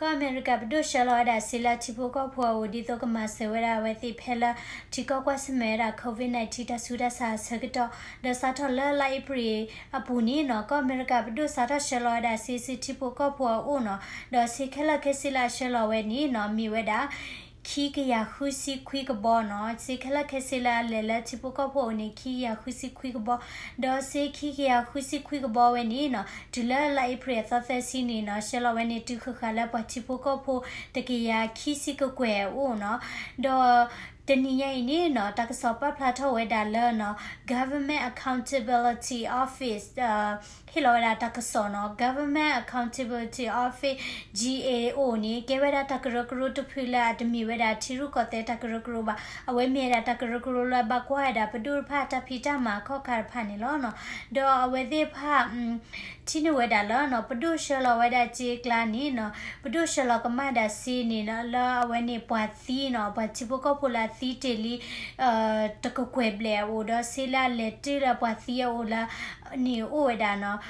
ကီၢ်အမဲရကၤပဒိၣ်ဆှၢလီၤဝဲဒၣ်စ့လၢထံဖိကီၢ်ဖိအအိၣ် ဒ်သိးကမၤစၢၤဝဲဒၣ်အဝဲသ့ၣ်ဖဲလၢ ထံကီၢ်ကွၢ်ဆၢၣ်မဲာ်ဝဲဒၣ် COVID nineteen တၢ်ဆူးတၢ်ဆါအဆၢကတီၢ်, ဒီးစးထီၣ်လၢလါအ့ဖြ့ၣ်အပူၤန့ၣ်နီၤ ကီၢ်အမဲရကၤပဒိၣ်စးထီၣ်ဆှၢလီၤဝဲဒၣ်စ့ဆူထံဖိကီၢ်ဖိအအိၣ်နီၤ, ဒီးစ့ခဲလၢာ်ခဲဆ့လၢအဆှၢလီၤဝဲန့ၣ်နီၤ မ့ၢ်ဝဲဒၣ် ခံကယၤဃုဆံခွံကဘီနီၤ, စ့ခဲလၢာ်ခဲဆ့လၢအလဲၤလၢထံဖိကီၢ်ဖိအအိၣ်န့ၣ် ခံကယၤဃုဆံခွံကဘီ, ဒီးစ့ခံကယၤဃုဆံခွံကဘီဝဲန့ၣ်နီၤ တုၤလၢလါအ့ဖြ့ၣ်အသီသၢဆံန့ၣ်နီၤ ဆှၢလီၤဝဲန့ၣ် တုၤဃၣ်ဃၣ်လၢပှၤထံဖိကီၢ်ဖိ တကယၤခံဆံကကွဲၢ်အအိၣ်နီၤ, ဒီးတနံၤညါအံၤန့ၣ်နီၤ တၢ်ကစီၣ်ပာ်ဖျါထီၣ်ဝဲဒၣ်လၢနီၤ Government Accountability Office ဟ့ၣ်လီၤဝဲဒၣ်တၢ်ကစီၣ်နီၤ Government Accountability Office ကၠ့အ့ အအိၣ်န့ၣ် ကဲဝဲဒၣ်တၢ်ကရၢကရိတဖုလၢအတမ့ၢ်ဝဲဒၣ်ထံရူၢ်ကီၢ်သဲးတၢ်ကရၢကရိဘၣ်, အဝဲမ့ၢ်ဝဲဒၣ်တၢ်ကရၢကရိလၢဘၣ်ကွၢ်ဝဲဒၣ်ပဒိၣ်တဖၣ်တၢ်ဖံးတၢ်မၤအခီၣ်ခါတဖၣ်န့ၣ်လီၤနီၤ, ဒီးအဝဲသ့ၣ်တဖၣ် ထံၣ်န့ၢ်ဝဲဒၣ်လၢနီၤ ပဒိၣ်ဆှၢလီၤဝဲဒၣ်စ့အကျါန့ၣ်နီၤ ပဒိၣ်ဆှၢလီၤကမၣ်ဒၣ်စ့န့ၣ်နီၤ လၢအဝဲန့ၣ်ပှၤသံနီၤ ပှၤထံဖိကီၢ်ဖိလၢအသံတ့ၢ်လံ တကကွဲၢ်ဘျဲၣ်အအိၣ် ဒီးစ့လၢအလဲၤတ့ၢ်လၢပှၤသံအအိၣ်လၢ န့ၣ်အိၣ်ဝဲဒၣ်နီၤ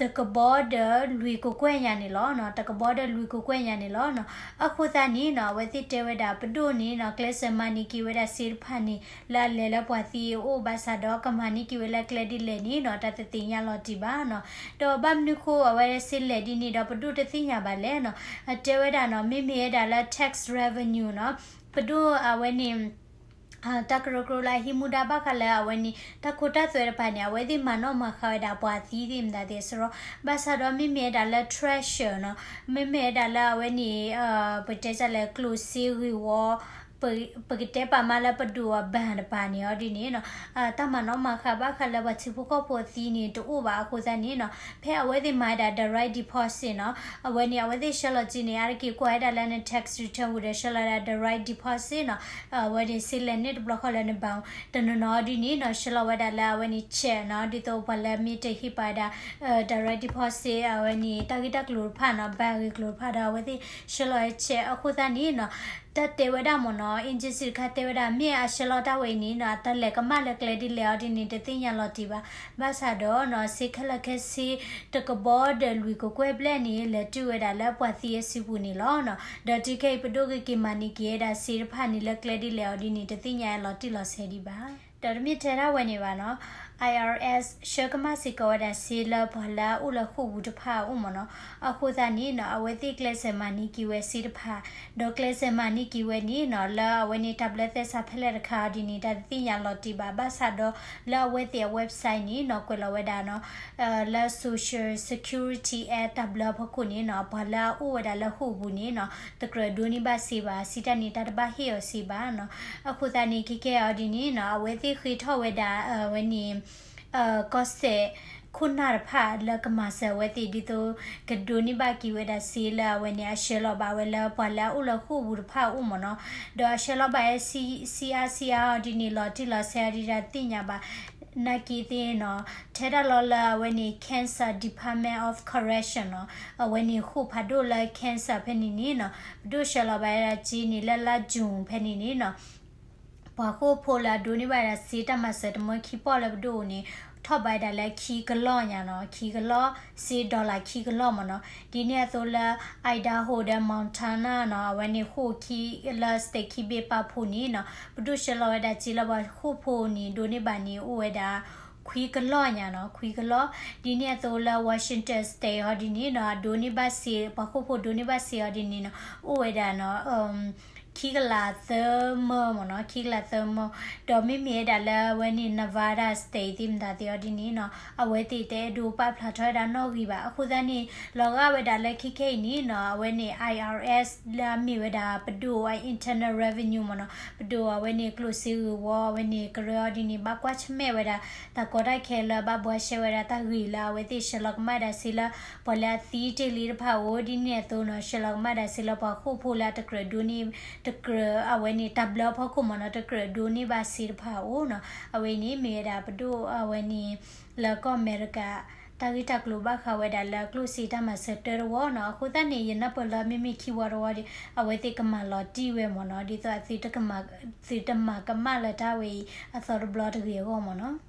တကဘီဒီးလွံၢ်ကကွဲၢ်ညါန့ၣ်လီၤနီၤ, တကဘီဒီးလွံၢ်ကကွဲၢ်ညါန့ၣ်လီၤနီၤ. အဃိသတးန့ၣ်နီၤ အဝဲသ့ၣ်တဲဝဲဒၣ်ပဒိၣ်န့ၣ်နီၤ ကျဲးစၢးမၤန့ၢ်က့ၤဝဲဒၣ်စ့တဖၣ်န့ၣ် လၢအလဲၤလၢပှၤသံအအိၣ်ဘၣ်ဆၣ်ဒီး ကမၤန့ၢ်က့ၤဝဲလၢကျဲဒ်လဲၣ်န့ၣ်နီၤ တၢ်တသ့ၣ်ညါလီၤတံၢ်ဘၣ်နီၤ. ဒီးဘၣ်မနုၤဃိအဝဲစ့လဲၤဒ်န့ၣ်ဒီး ပဒိၣ်တသ့ၣ်ညါဘၣ်လဲၣ်နီၤ. အတဲဝဲဒၣ်နီၤ မ့မ့ၢ်ဝဲဒၣ်လၢ tax revenue နီၤ ပဒိၣ်အဝဲန့ၣ် တၢ်ကရၢကရိလၢအဟံးမူဒါဘၣ်ဃးလၢအဝဲန့ၣ် တၢ်ခိတၢ်သွဲတဖၣ်န့ၣ် အဝဲသ့ၣ်မၤနီၣ်မၤဃါဝဲဒၣ်ပှၤသံသ့ၣ်မတၤသ့ၣ်စရီ ဘၣ်ဆၣ်ဒီးမ့မ့ၢ်ဝဲဒၣ်လၢ treasurer နီၤ မ့မ့ၢ်ဝဲဒၣ်လၢအဝဲန့ၣ် ပတဲဒ်လဲၣ် ကျိၣ်စ့ဂ့ၢ်ဝီ ပကတဲပာ်မးလၢပဒိၣ်အ bank တပၤန့ၣ်အီၤဒ်န့ၣ်နီၤ တၢ်မၤနီၣ်မၤဃါဘၣ်ဃးလၢပှၤထံဖိကီၢ်ဖိအသံန့ၣ် တအိၣ်ဘၣ်အဃိသတးန့ၣ်နီၤ ဖဲအဝဲသ့ၣ်မၤဝဲဒၣ် direct deposit နီၤ အဝဲန့ၣ် အဝဲသ့ၣ်ဆှၢလီၤစ့န့ၣ် အါတက့ၢ်ကွၢ်ဝဲဒၣ်လၢန tax return ဝံၤဒီးဆှၢလီၤဝဲဒၣ် direct deposit နီၤ အဝဲန့ၣ် စ့လဲၤန့ၢ်တဘျီဃီလၢန bank တနီၤနီၤဒ်န့ၣ်နီၤ ဆှၢလီၤဝဲဒၣ်လၢအဝဲန့ၣ် check နီၤ ဒ်သိးပှၤလၢမ့ၢ်တဟ့ၣ်ပာ်ဝဲဒၣ် direct deposit အဝဲန့ၣ် တၢ်ဂ့ၢ်တၢ်ကျိၤတဖၣ်နီၤ bank ဂ့ၢ်ကျိၤတဖၣ်ဒီး အဝဲသ့ၣ်ဆှၢလီၤဝဲ check အဃိသတးန့ၣ်နီၤ တၢ်တဲဝဲဒၣ်မ့ၢ်နီၤ agency တခါတဲဝဲဒၣ် မ့ၢ်အဆှၢလီၤတၢ်ဝဲအံၤန့ၣ်နီၤ တၢ်လဲၤကမၣ်လၢကျဲဒ်လဲၣ်အီၤဒ်န့ၣ် တသ့ၣ်ညါလီၤတံၢ်ဘၣ် ဘၣ်ဆၣ်ဒီးနီၤ စ့ခဲလၢာ်ခဲဆ့ တကဘီဒီးလွံၢ်ကကွဲၢ်ဘျဲၣ်န့ၣ် လဲၤတုၤဝဲဒၣ်လၢပှၤသံအစုပူၤန့ၣ်လီၤနီၤ. ဒီးတုၤခဲအံၤပဒိၣ်ကက့ၤမၤန့ၢ်က့ၤဝဲဒၣ်စ့တဖၣ်န့ၣ် လၢကျဲဒ်လဲၣ်အီၤဒ်န့ၣ် တသ့ၣ်ညါလီၤတံၢ်လီၤဆဲးဒံးဘၣ်. ဒီးတမ့ၢ်ထဲဒၣ်ဝဲန့ၣ်ဘၣ်နီၤ IRS ဆှၢကမၣ်စ့ၢ်ကီးဝဲဒၣ်စ့လၢပှၤလၢအအိၣ်လၢဃိာ်ပူၤတဖၣ်အအိၣ်မ့ၢ်နီၤ. အဃိသတးန့ၣ်နီၤ အဝဲသ့ၣ်ကျဲးစၢးမၤန့ၢ်က့ၤဝဲစ့တဖၣ် ဒီးကျဲးစၢးမၤန့ၢ်က့ၤဝဲန့ၣ်နီၤ လၢအဝဲန့ၣ်တၢ်ဘျၢသဲစးဖဲလဲၣ်တခါအီၤဒ်န့ၣ် တၢ်တသ့ၣ်ညါလီၤတံၢ်ဘၣ် ဘၣ်ဆၣ်ဒီး လၢအဝဲသ့ၣ်အ website န့ၣ်နီၤ ကွဲးလီၤဝဲဒၣ်နီၤ လၢ Social Security Act တၢ်ဘျၢအဖီခိၣ်န့ၣ်နီၤ ပှၤလၢအအိၣ်ဝဲဒၣ်လၢဃိာ်ပူၤန့ၣ်နီၤ တကြၢးဒိးန့ၢ်ဘၣ်စ့ဘၣ် စံးတၢ်န့ၣ် တၢ်တဘၣ်ဟ့ၣ်အီၤစ့ဘၣ်နီၤ. အဃိသတးန့ၣ် ခဲကဲအီၤဒ်န့ၣ်နီၤ အဝဲသ့ၣ်ဃ့ထီၣ်ဝဲဒၣ် အဝဲန့ၣ် ကီၢ်စဲၣ်ခိၣ်နၢ်တဖၣ်လၢကမၤစၢၤအဝဲသ့ၣ် ဒ်သိးကဒိးန့ၢ်ဘၣ်က့ၤဝဲဒၣ်စ့လၢအဝဲန့ၣ် အဆှၢလီၤဘၣ်ဝဲလၢပှၤလၢအအိၣ်လၢဃိာ်ပူၤတဖၣ်အအိၣ်မ့ၢ်နီၤ. ဒီးအဆှၢလီၤဘၣ်ဝဲ C R C R အီၤဒ်န့ၣ် လီၤတံၢ်လီၤဆဲးအီၤဒ်တၢ်သ့ၣ်ညါဘၣ် နာ်က့သ့ၣ်နီၤ ထဲဒၣ်လီၤလၢအဝဲန့ၣ် Kansas Department of Correction နီၤ အဝဲန့ၣ်ဃိာ်ဖးဒိၣ်လၢ Kansas ဖဲန့ၣ်န့ၣ်နီၤ ပဒိၣ်ဆှၢလီၤဘၣ်ဝဲဒၣ်စ့န့ၣ် လၢလါ June ဖဲန့ၣ်န့ၣ်နီၤ ပှၤဃိာ်ဖိလၢအဒိးန့ၢ်ဘၣ်ဒၣ်စ့တၢ်မၤစၢၤတမံၤခံပီၢ်လၢပဒိၣ်အအိၣ်န့ၣ် ထီၣ်ဘၣ်ဝဲဒၣ်လၢခံကလီၢ်ညါနီၤ ခံကလီၢ် စ့ dollar ခံကလီၢ်မ့ၢ်နီၤ. ဒ်န့ၣ်အသိးလၢ Idaho ဒီး Montana နီၤ အဝဲန့ၣ်ဃိာ်ခံ လၢ state ခံဘ့ၣ်ပာ်ဖှိၣ်န့ၣ်နီၤ ပဒိၣ်ဆှၢလီၤဝဲဒၣ်စ့လၢပှၤဃိာ်ဖိန့ၣ် ဒိးန့ၢ်ဘၣ်န့ၣ် အိၣ်ဝဲဒၣ် ခွံကလီၢ်ညါနီၤ ခွံကလီၢ်. ဒ်န့ၣ်အသိးလၢ Washington State အီၤဒ်န့ၣ်နီၤ အဒိးန့ၢ်ဘၣ်စ့ ပှၤဃိာ်ဖိဒိးန့ၢ်ဘၣ်စ့အီၤဒ်န့ၣ်နီၤ အိၣ်ဝဲဒၣ်နီၤ ခံကလးသၢမၢမ့ၢ်နီၤ ခံကလးသၢမၢ. ဒီးမ့မ့ၢ်ဝဲဒၣ်လၢအဝဲန့ၣ် Nevada State သ့ၣ်မတၤသ့ၣ်အီၤဒ်န့ၣ်နီၤ အဝဲသ့ၣ်တအဲၣ်ဒိးပာ်ဖျါထီၣ်ဝဲဒၣ်နီၣ်ဂံၢ်ဘၣ်. အဃိသတးန့ၣ် လီၤဂာ်ဝဲဒၣ်လၢခဲခဲအံၤန့ၣ်နီၤ အဝဲန့ၣ် I R S လၢအမ့ၢ်ဝဲဒၣ်ပဒိၣ်အ internal revenue မ့ၢ်နီၤ ပဒိၣ်အဝဲန့ၣ်ကျိၣ်စ့ဂ့ၢ်ဝီ အဝဲန့ၣ်ကရၢအီၤဒ်န့ၣ် ဘၣ်ကွၢ်ဆၢၣ်မဲာ်ဝဲဒၣ် တၢ်ကီတၢ်ခဲလၢဘၣ်ဘှါရှဲဝဲဒၣ်တၢ်ဂ့ၢ်လၢအဝဲသ့ၣ်ဆှၢလီၤကမၣ်ဒၣ်စ့လၢ ပှၤလၢအသံတ့ၢ်လံတဖၣ်အအိၣ် ဒ်န့ၣ်အသိးနီၤ ဆှၢလီၤကမၣ်ဒၣ်စ့လၢပှၤဃိာ်ဖိလၢအတကြၢးဒိးန့ၢ် တကြၢးအဝဲန့ၣ် တၢ်ဘျၢအဖီခိၣ်မ့ၢ်နီၤ တကြၢးဒိးန့ၢ်ဘၣ်စ့တဖၣ်အအိၣ်နီၤ. အဝဲအံၤန့ၣ် မ့ၢ်ဝဲဒၣ်ပဒိၣ်အဝဲန့ၣ် လၢကီၢ်အမဲရကၤ တၢ်ဂ့ၢ်တၢ်ကျိၤဘၣ်ဃးဝဲဒၣ်လၢကျိၣ်စ့တၢ်မၤစၢၤတၢတဝီနီၤ. အဃိသတးန့ၣ် ယနၢ်ပၢၢ်လၢမ့မ့ၢ်ခံဝီတဝီဒီး အဝဲသ့ၣ်ကမၤလီၤတံၢ်ဝဲမ့ၢ်နီၤ ဒ်သိးအသုတကမၤ သုတမၤကမၣ်လၢတၢ်ဝဲအံၤအသီတဘျီတဂ့ၤအဂီၢ်မ့ၢ်နီၤ.